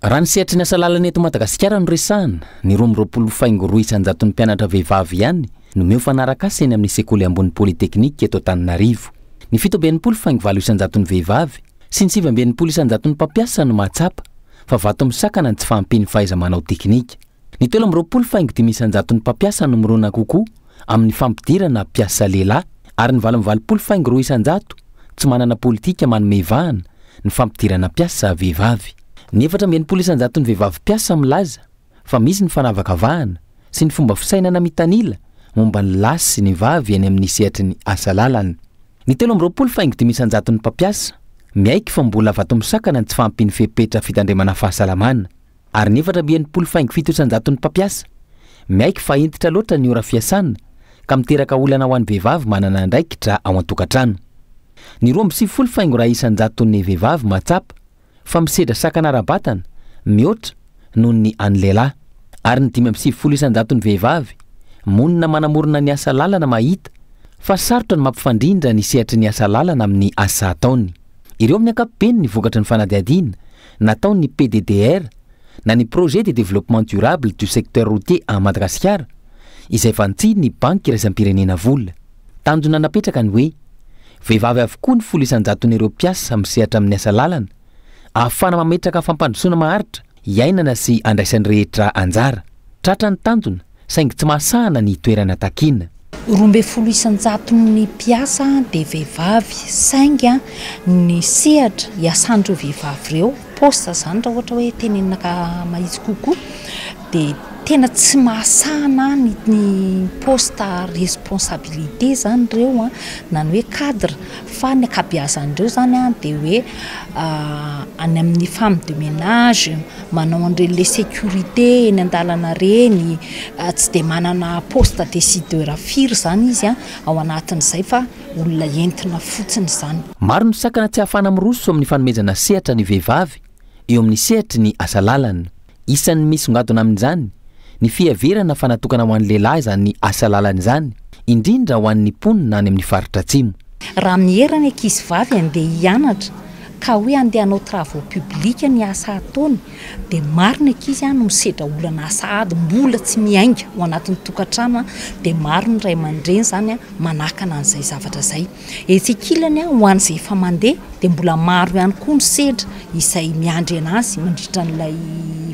Raha ny sehatry ny asa lalana eto Madagasikara no resahana, ny 22 faingo 2 isan-jaton'ny mpianatra vehivavy ihany no miofana arak'asa eny amin'ny sekoly ambony Polytechnique eto Antananarivo. Ny 67 faingo 8 isan-jaton'ny vehivavy sy ny 69 isan-jaton'ny mpampiasa no mahatsapa fa vato misakana ny tsy fahampian'ny fahaiza-manao teknika. Ny 23 faingo 5 isan-jaton'ny mpampiasa no mirona kokoa amin'ny fampidirana mpiasa lehilahy ary ny 88 faingo 2 isan-jato tsy manana politika manome vahana ny fampidirana mpiasa vehivavy. Ny 64 isan-jaton'ny vehivavy mpiasa milaza fa misy ny fanavakavahana sy ny fomba fisainana mitanila momba ny lahy sy ny vavy eny amin'ny sehatry ny asa lalana. Ny 23 faingo 5 isan-jaton'ny mpampiasa miaiky fa mbola vato misakana ny tsy fahampian'ny fepetra fitandremana fahasalamana. Ary ny 64 faingo 7 isan-jaton'ny mpampiasa miaiky fa hentitra loatra ny ora fiasana ka miteraka olana ho an'ny vehivavy manana andraikitra ao an-tokantrano. Ny 92 faingo 1 isan-jaton'ny vehivavy mahatsapa fa misedra sakana ara-batana mihoatra noho ny an'ny lehilahy. Ary ny 95 isan-jaton'ny vehivavy monina manamorona ny asa lalana mahita fa sarotra ny mampifandrindra ny sehatry ny asa lalana amin'ny asa ataony. Ireo amin'ny ankapobeny ny vokatry ny fanadihadiana nataon'ny PDDR na ny Projet de Développement Durable du Secteur Routier à Madagasikara izay vantsian'ny Banky Iraisam-pirenena vola. Tanjona napetraka ny hoe vehivavy avokoa ny 10 isan-jaton'ireo mpiasa misehatra amin'ny asa lalana ahafahana mametraka fampandrosoana maharitra iainana sy andraisan'ny rehetra anjara. Tratra ny tanjona saingy tsy mahasahana ny toerana takiana. 12 isan-jaton'ny mpiasa dia vehivavy, saingy ny sehatra iasan'ireo vehivavy ireo, poste zany raha ohatra hoe tenenina ka mahitsy kokoa, dia tena tsy mahasahana ny poste responsabilité zany ireo na ny hoe cadre, fa ny ankabeazan'ireo zany dia hoe any amin'ny femme de ménage, manao an'ireny le sécurité eny an-dalana reny, tsy dia manana poste décideur firy zany izy ao anatin'izay fa olona entina fotsiny zany. Maro ny sakana tsy ahafahana miroso amin'ny fanomezana sehatra ny vehivavy eo amin'ny sehatry ny asa lalana. Isan'ny misongadina amin'izany ny fiheverana fa natokana ho an'ny lehilahy izany asa lalana izany, indrindra ho an'ny mponina any amin'ny faritra atsimo. Raha miera ny ankizy vavy andeha hianatra ka hoe andeha hanao travaux publics ny asa ataony, dia maro ny ankizy no misedra olana sahady mbola tsy miainga ao anatin'ny tokantrano, dia maro ny ray aman-dreny zany manakana an'izay zavatra izay. Etsy ankilany, ho an'izay efa mandeha dia mbola maro ihany koa ny sedra izay miandry anazy mandritra an'ilay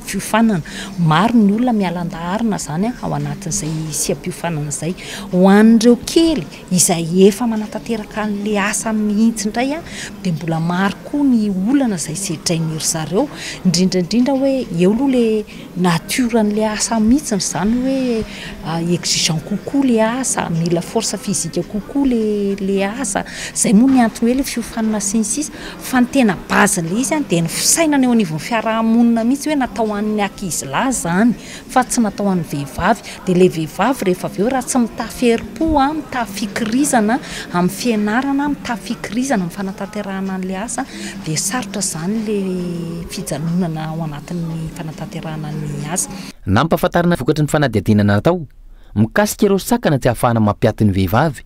fiofanana. Maro ny olona miala an-daharana zany ao anatin'izay seha-piofanana izay. Ho an'ireo kely izay efa manatanteraka an'ilay asa mihitsy indray dia mbola maro koa ny olana izay sedrain'ny ry zareo, indrindra indrindra hoe eo aloha le nature an'ilay asa mihitsiny izany, hoe exigeant kokoa le asa, mila force physique kokoa le asa. Izay moa ny antony hoe le fiofanana sy ny sisa, fa ny tena base n'ilay izy dia ny fisainana eo anivon'ny fiarahamonina mihitsy hoe natao ho an'ny ankizilahy zany fa tsy natao ho an'ny vehivavy. Dia ilay vehivavy rehefa avy eo raha tsy mitafy herim-po, mitafy fikirizana amin'ny fianarana, mitafy fikirizana amin'ny fanatanterahana an'ilay asa, dia sarotra izany le fijanonana ao anatin'ny fanatanterahana ny asa. Nampahafantarina vokatry ny fanadihadiana natao mikasika ireo sakana tsy ahafahana mampiaty ny vehivavy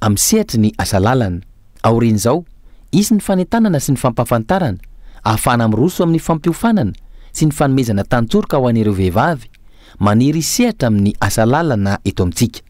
amin'ny sehatry ny asa lalana. Aorian'izao, hisy ny fanentanana sy ny fampahafantarana ahafahana miroso amin'ny fampiofanana sy ny fanomezana tantsoroka ho an'ireo vehivavy maniry hisehatra amin'ny asa lalana eto amintsika.